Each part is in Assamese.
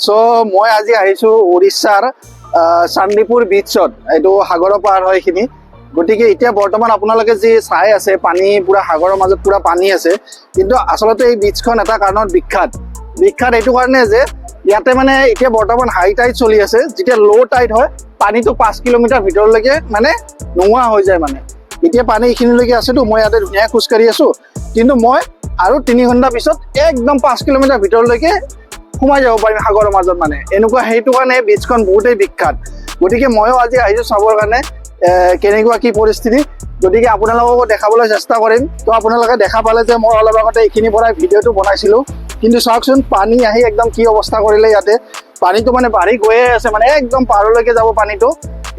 চ' মই আজি আহিছোঁ উৰিষ্যাৰ চান্দিপুৰ বিচত। এইটো সাগৰৰ পাৰ হয় এইখিনি। গতিকে এতিয়া বৰ্তমান আপোনালোকে যি চাই আছে, পানী পুৰা সাগৰৰ মাজত পুৰা পানী আছে। কিন্তু আচলতে এই বিচখন এটা কাৰণত বিখ্যাত। বিখ্যাত এইটো কাৰণে যে ইয়াতে মানে এতিয়া বৰ্তমান হাই টাইড চলি আছে। যেতিয়া ল' টাইড হয়, পানীটো 5 কিলোমিটাৰ ভিতৰলৈকে মানে নোহোৱা হৈ যায়। মানে এতিয়া পানী এইখিনিলৈকে আছেতো, মই ইয়াতে ধুনীয়াকৈ খোজকাঢ়ি আছোঁ। কিন্তু মই আৰু 3 ঘণ্টা পিছত একদম 5 কিলোমিটাৰ ভিতৰলৈকে সোমাই যাব পাৰিম সাগৰৰ মাজত। মানে এনেকুৱা, সেইটো কাৰণে বিচখন বহুতেই বিখ্যাত। গতিকে ময়ো আজি আহিছোঁ চাবৰ কাৰণে কেনেকুৱা কি পৰিস্থিতি। গতিকে আপোনালোককো দেখাবলৈ চেষ্টা কৰিম। তো আপোনালোকে দেখা পালে যে মই অলপ আগতে এইখিনিৰ পৰাই ভিডিঅ'টো বনাইছিলোঁ। কিন্তু চাওকচোন, পানী আহি একদম কি অৱস্থা কৰিলে ইয়াতে। পানীটো মানে বাঢ়ি গৈয়ে আছে, মানে একদম পাৰলৈকে যাব পানীটো।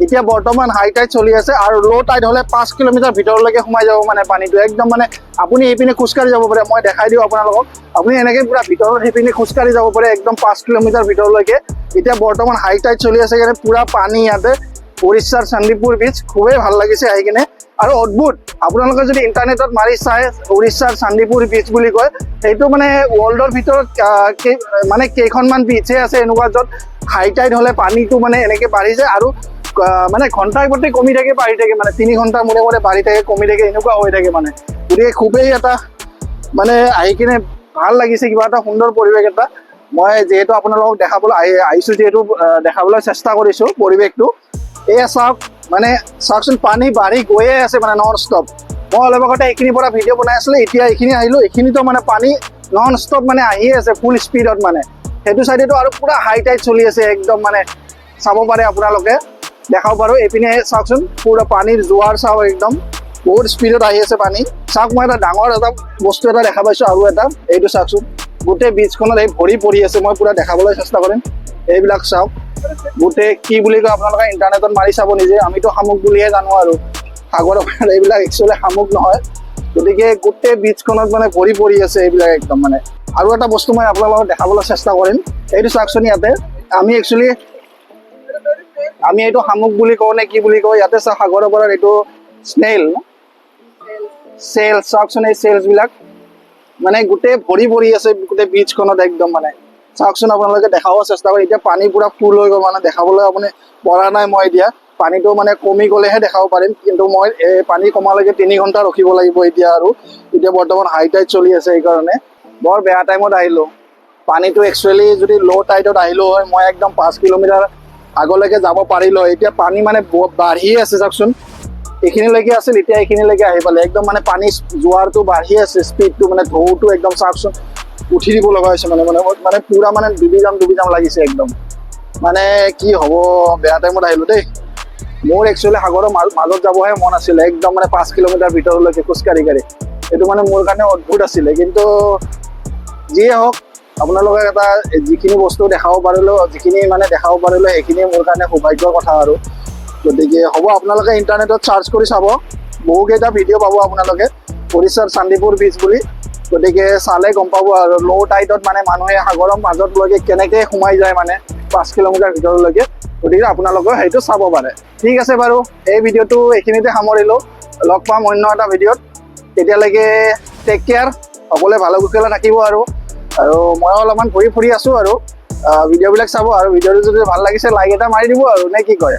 এতিয়া বৰ্তমান হাই টাইড চলি আছে আৰু ল' টাইড হ'লে 5 কিলোমিটাৰ ভিতৰলৈকে সোমাই যাব মানে পানীটো একদম। মানে আপুনি এইপিনে খোজকাঢ়ি যাব পাৰে, মই দেখাই দিওঁ আপোনালোকক। আপুনি এনেকৈ পুৰা ভিতৰত সেইপিনে খোজকাঢ়ি যাব পাৰে একদম 5 কিলোমিটাৰ ভিতৰলৈকে। এতিয়া বৰ্তমান হাই টাইড চলি আছে কাৰণে পুৰা পানী ইয়াতে। উৰিষ্যাৰ চান্দিপুৰ বিচ, খুবেই ভাল লাগিছে আহি কিনে আৰু অদ্ভুত। আপোনালোকে যদি ইণ্টাৰনেটত মাৰি চাই, উৰিষ্যাৰ চান্দিপুৰ বিচ বুলি কয়, সেইটো মানে ৱৰ্ল্ডৰ ভিতৰত মানে কেইখনমান বিচহে আছে এনেকুৱা, য'ত হাই টাইড হ'লে পানীটো মানে এনেকে বাঢ়ি যায় আৰু মানে ঘণ্টাই প্ৰতি কমি থাকে, বাঢ়ি থাকে। মানে 3 ঘণ্টাৰ মূৰে মূৰে বাঢ়ি থাকে, কমি থাকে, এনেকুৱা হৈ থাকে মানে। গতিকে খুবেই এটা মানে আহি কিনে ভাল লাগিছে, কিবা এটা সুন্দৰ পৰিৱেশ এটা। মই যিহেতু আপোনালোকক দেখাবলৈ আহিছোঁ, যিহেতু দেখাবলৈ চেষ্টা কৰিছোঁ পৰিৱেশটো। এয়া চাওক, মানে চাওকচোন, পানী বাঢ়ি গৈয়ে আছে মানে নন ষ্টপ। মই অলপ আগতে এইখিনিৰ পৰা ভিডিঅ' বনাই আছিলোঁ, এতিয়া এইখিনি আহিলোঁ, এইখিনিতো মানে পানী নন ষ্টপ মানে আহিয়ে আছে ফুল স্পীডত। মানে সেইটো চাইডেতো আৰু পুৰা হাই টাইড চলি আছে একদম। মানে চাব পাৰে আপোনালোকে, দেখাব পাৰোঁ। এইপিনে চাওকচোন, পুৰা পানীৰ জোৱাৰ চাওক, একদম বহুত স্পীডত আহি আছে পানী। চাওক, মই এটা ডাঙৰ এটা বস্তু এটা দেখা পাইছোঁ আৰু এটা, এইটো চাওকচোন, গোটেই বিচখনত এই ভৰি পৰি আছে। মই পুৰা দেখাবলৈ চেষ্টা কৰিম। এইবিলাক চাওক গোটেই, কি বুলি কয় আপোনালোকে ইণ্টাৰনেটত মাৰি চাব নিজে। আমিতো শামুক বুলিহে জানো আৰু সাগৰৰ এইবিলাক একচুৱেলি শামুক নহয়। গতিকে গোটেই বিচখনত মানে ভৰি পৰি আছে এইবিলাক একদম মানে। আৰু এটা বস্তু মই আপোনালোকক দেখাবলৈ চেষ্টা কৰিম, এইটো চাওকচোন। ইয়াতে আমি একচুৱেলি আমি এইটো শামুক বুলি কওঁ নে কি বুলি কওঁ। ইয়াতে চাওক, সাগৰৰ পৰা এইটো স্নেইল, চেলছ, চাওকচোন। এই চেলছ বিলাক মানে গোটেই ভৰি পৰি আছে গোটেই বিচখনত একদম। মানে চাওকচোন আপোনালোকে, দেখাব চেষ্টা কৰি। এতিয়া পানী পুৰা ফুল হৈ গ'ল, মানে দেখাবলৈ আপুনি পৰা নাই মই। এতিয়া পানীটো মানে কমি গ'লেহে দেখাব পাৰিম। কিন্তু মই এই পানী কমালৈকে 3 ঘণ্টা ৰখিব লাগিব এতিয়া। আৰু এতিয়া বৰ্তমান হাই টাইড চলি আছে, সেইকাৰণে বৰ বেয়া টাইমত আহিলোঁ। পানীটো একচুৱেলি যদি ল' টাইডত আহিলোঁ হয়, মই একদম 5 কিলোমিটাৰ আগলৈকে যাব পাৰিলোঁ হয়। এতিয়া পানী মানে বাঢ়ি আছে। চাওকচোন, এইখিনিলৈকে আছিল, এতিয়া এইখিনিলৈকে আহি পালে একদম। মানে পানী জোৱাৰটো বাঢ়ি আছে, স্পীডটো মানে ঢৌটো একদম চাওকচোন, উঠি দিব লগা হৈছে। মানে মানে মানে পুৰা মানে ডুবি যাম ডুবি যাম লাগিছে একদম। মানে কি হ'ব, বেয়া টাইমত আহিলো দেই। মোৰ একচুৱেলি সাগৰৰ মাজত যাবহে মন আছিলে, একদম মানে 5 কিলোমিটাৰ ভিতৰলৈকে খোজকাঢ়ি কাঢ়ি। এইটো মানে মোৰ কাৰণে অদ্ভুত আছিলে। কিন্তু যিয়ে হওক, আপোনালোকক এটা যিখিনি বস্তু দেখাব পাৰিলো, যিখিনি মানে দেখাব পাৰিলো, সেইখিনি মোৰ কাৰণে সৌভাগ্যৰ কথা আৰু। গতিকে হ'ব, আপোনালোকে ইণ্টাৰনেটত চাৰ্চ কৰি চাব, বহুকেইটা ভিডিঅ' পাব আপোনালোকে উৰিষ্যাৰ চান্দিপুৰ বিচ বুলি। গতিকে চালে গম পাব আৰু ল' টাইডত মানে মানুহে সাগৰৰ মাজতলৈকে কেনেকে সোমাই যায়, মানে 5 কিলোমিটাৰ ভিতৰলৈকে। গতিকে আপোনালোকেও সেইটো চাব পাৰে। ঠিক আছে বাৰু, এই ভিডিঅ'টো এইখিনিতে সামৰিলোঁ। লগ পাম অন্য এটা ভিডিঅ'ত। তেতিয়ালৈকে টেক কেয়াৰ, সকলোৱে ভালে কুশলে থাকিব। আৰু আৰু মই অলপমান ঘূৰি ফুৰি আছোঁ আৰু ভিডিঅ'বিলাক চাব আৰু ভিডিঅ'টো যদি ভাল লাগিছে, লাইক এটা মাৰি দিব আৰু, নে কি কয়?